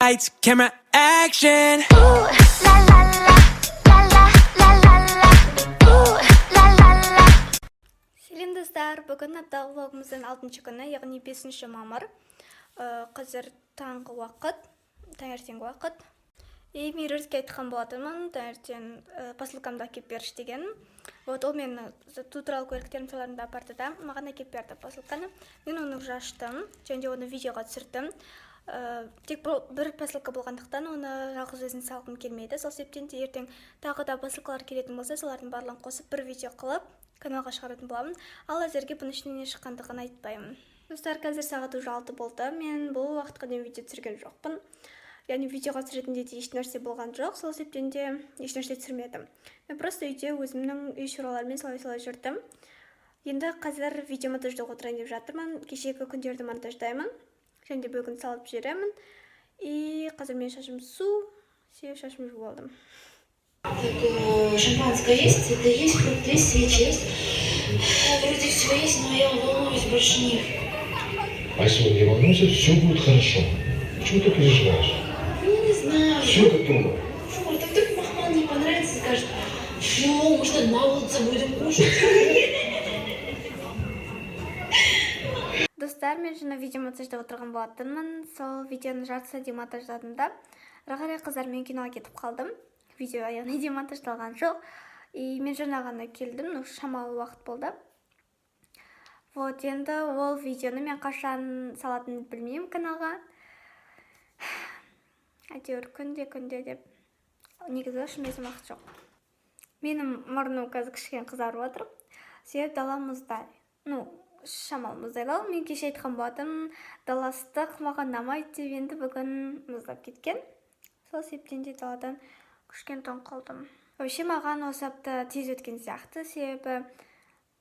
Lights, camera, action. Ooh, la la la, la la la la la. Ooh, la la la. Сәлем, достар! Бүгін апталық влогымыздың алтыншы күні, яғни 5 мамыр. Қазір таңғы уақыт, таңертеңгі уақыт. И Меруертке айтқан болатынмын, таңертең посылкамды әкеліп берші деген. Вот, ол менің ту туралы куәліктерім, соларды апарды да, маған әкеліп берді посылканы. Мен оны уже аштым және де оны видеоға түсірдім. Тек бұл бір посылка болғандықтан, оны жалғыз өзім салғым келмейді. Сол себептен де ертең тағы да посылкалар келетін болса, солардың барлығын қосып бір видео қылып каналға шығаратын боламын. Ал әзірге бұның ішінен не шыққандығын айтпаймын. Достар, қазір сағат уже 6 болды. Мен бұл уақытқа дейін видео түсірген жоқпын, яғни видеоға түсіретіндей де ешнәрсе болған жоқ. Сол себептен де ешнәрсе түсірмедім. Мен просто үйде өзімнің үй шаруаларыммен солай солай жүрдім. Енді қазір видео монтаждауға отырайын деп жатырмын. Кешегі күндерді монтаждаймын және де бүгін салып жіберемін. И қазір менің шашым су, себебі шашымды жуып алдым. Так, шампанское есть, цветы есть, фрукты есть, свечи есть. Вроде все есть, но я волнуюсь больше них. Айсулу, не волнуйся, все будет хорошо. Почему ты переживаешь? Ну, не знаю. Все готово. Фу, а вдруг Махман не понравится, скажет: фу, мы что, на улице будем кушать? Достар, мен жаңа видео монтаждап отырған болатынмын. Сол видеоның жартысына дейін монтаждадым да, ары қарай қыздармен киноға кетіп қалдым. Видео аяғына дейін монтаждалған жоқ. И мен жаңа ғана келдім, ну, шамалы уақыт болды. Вот, енді ол видеоны мен қашан салатынымды білмеймін каналға. Әйтеуір күнде, күнде деп, негізі шын уақыт жоқ. Менің мұрным қазір кішкене қызарып отыр, себебі дала мұздай, ну, шамалы мұздайлау. Мен кеше айтқан болатынмын, дала ыстық, маған ұнамайды деп. Енді бүгін мұздап кеткен, сол себептен де даладан кішкене тоңып қалдым. Вообще маған осы апта тез өткен сияқты, себебі,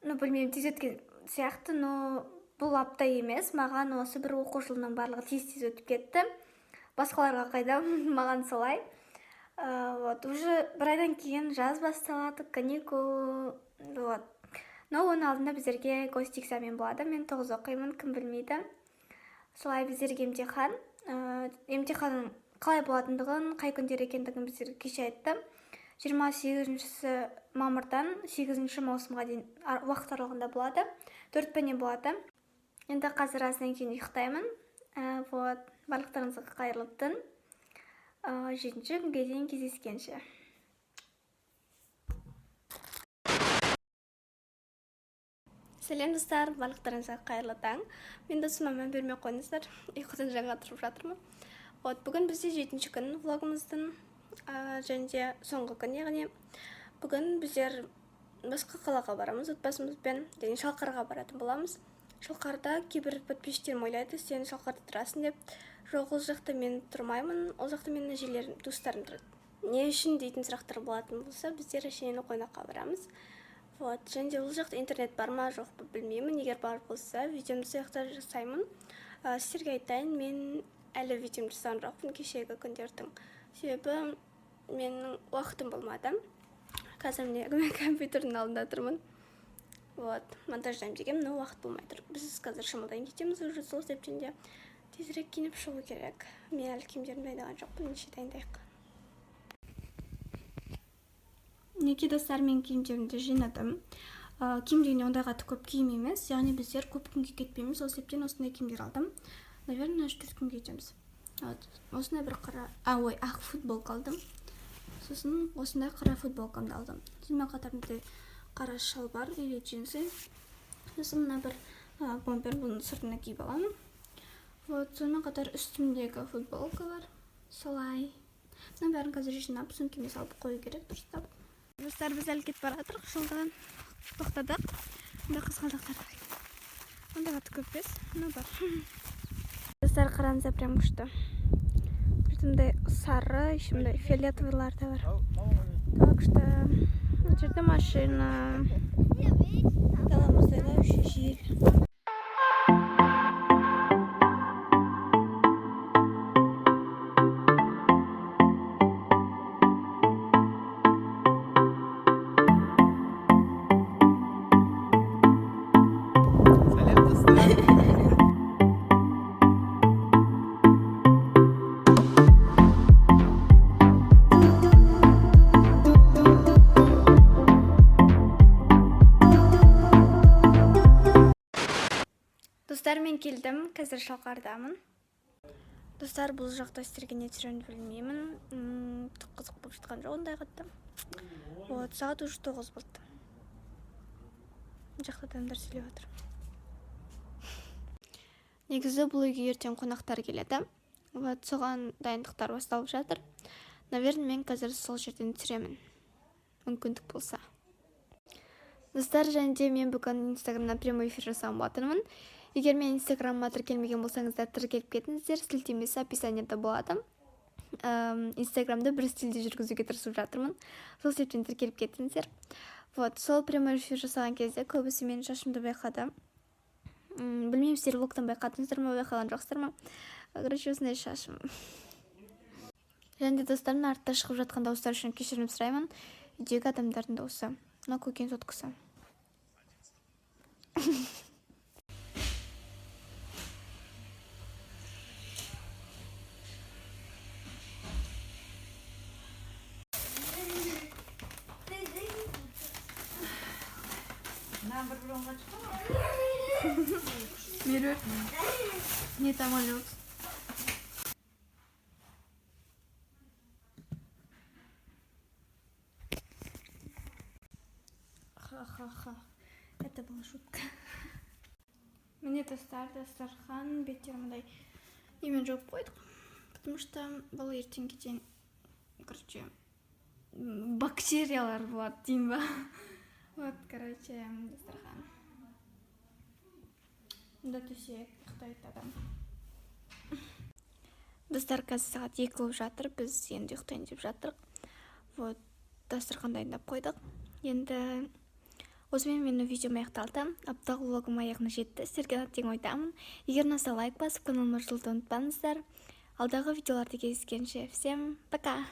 ну, білмеймін, тез өткен сияқты. Но бұл апта емес, маған осы бір оқу жылының барлығы тез тез өтіп кетті. Басқаларға қайдам, маған солай. Вот уже бір айдан кейін жаз басталады, каникул. Вот, но оның алдында біздерге госэкзамен болады. Мен 9 оқимын, кім білмейді. Солай, біздерге емтихан. Емтиханның қалай болатындығын, қай күндер екендігін біздерге кеше айтты. 28 мамырдан 8 маусымға дейін уақыт аралығында болады, төрт пәннен болады. Енді қазір аздан кейін ұйықтаймын. Вот, барлықтарыңызға қайырлы түн. Жетінші күнге дейін кездескенше. Сәлем, достар! Барлықтарыңызға қайырлы таң! Мен досыма мән бермей қойыңыздар, ұйқыдан жаңа тұрып жатырмын. Вот, бүгін бізде жетінші күн влогымыздың және де соңғы күн. Яғни бүгін біздер басқа қалаға барамыз отбасымызбен және Шалқарға баратын боламыз. Шалқарда кейбір подписчиктерім ойлайды, сен Шалқарда тұрасың деп. Жоқ, ол жақта мен тұрмаймын, ол жақта менің әжелерім, туыстарым тұрады. Не үшін дейтін сұрақтар болатын болса, біздер әшейін қонаққа барамыз. Вот, және де ол жақта интернет бар ма, жоқ па, білмеймін. Егер бар болса, видеомды сол жақта жасаймын. Сіздерге айтайын, мен әлі видеомды жасаған жоқпын кешегі күндердің, себебі менің уақытым болмады. Қазір міне, мен компьютердің алдында тұрмын. Вот, монтаждаймын дегенмін, но уақыт болмай тұр. Біз қазір шымылдан кетеміз уже, сол себептен де тезірек киініп шығу керек. Мен әлі киімдерімді дайындаған жоқпын. Неше дайындайық? Мінекей, достар, мен киімдерімді жинадым. Киім дегенде ондай қатты көп киім емес, яғни біздер көп күнге кетпейміз, сол себептен осындай киімдер алдым. Наверное, 3-4 күнге кетеміз. Вот, осындай бір қара, а, ой, ақ футболка алдым. Сосын осындай қара футболкамды алдым. Сонымен қатар мындай қара шалбар или джинсы. Сосын мына бір бомбер, бұны сыртына киіп аламын. Вот, сонымен қатар үстімдегі футболка бар. Солай, мына бәрін қазір жинап, сөмкеме салып қою керек дұрыстап. Достар, біз әлі кетіп бара жатырмық. Жолдан тоқтадық. Мында қызғалдақтар бар екен, ондай қатты көп емес, но бар. Достар, қараңыздар, прям күшті. Мындай сары, еще мындай фиолетовыйлар да бар. Дала күшті. Мына жерде машина. Дала мұздайлау, еще жел. Сәлем, достар! Қазір Шалқардамын. Достар, бұл жақта сіздерге не түсіремді білмеймін. Түк қызық болып жатқан жоқ ондай қатты. Вот, сағат уже 9 болды. Мына жақта адамдар сөйлеп жатыр. Негізі бұл үйге ертең қонақтар келеді. Вот, соған дайындықтар басталып жатыр. Наверное, мен қазір сол жерден түсіремін. Мүмкіндік болса. Достар, және де мен бүгін Инстаграмнан прямой эфир жасаған болатынмын. Егер мен Инстаграмыма тіркелмеген болсаңыздар, тіркеліп кетіңіздер. Сілтемесі описанияда болады. Инстаграмды бір стильде жүргізуге тырысып жатырмын. Сол себептен тіркеліп кетіңіздер. Вот, сол прямой эфир жасаған кезде көбісі менің шашымды байқады. Білмеймін, сіздер влогтан байқадыңыздар ма, байқаған жоқсыздар ма. Короче, осындай шашым. Және де, достар, мына артта шығып жатқан дауыстар үшін кешірім сұраймын. Үйдегі адамдардың дауысы. Мына көкен соткасы. Меруерт, не тамақ? Ха-ха-ха. Это была шутка. Міне, достар, дастархан беттері мындай немен жауып қойдық. Потому что бұл ертеңге дейін, короче, бактериялар болады деймін ба. Вот, короче, дастархан. Мында төсек, ұйықтайды адам. Достар, қазір сағат 2 болып жатыр, біз енді ұйықтайын деп жатырық. Вот, дастархан дайындап қойдық. Енді осымен менің видеом аяқталды. Апталық влогым аяғына жетті. Сіздерге ұнады деген ойдамын. Егер ұнаса, лайк басып, каналыма жазылуды ұмытпаңыздар. Алдағы видеоларда кездескенше, всем пока!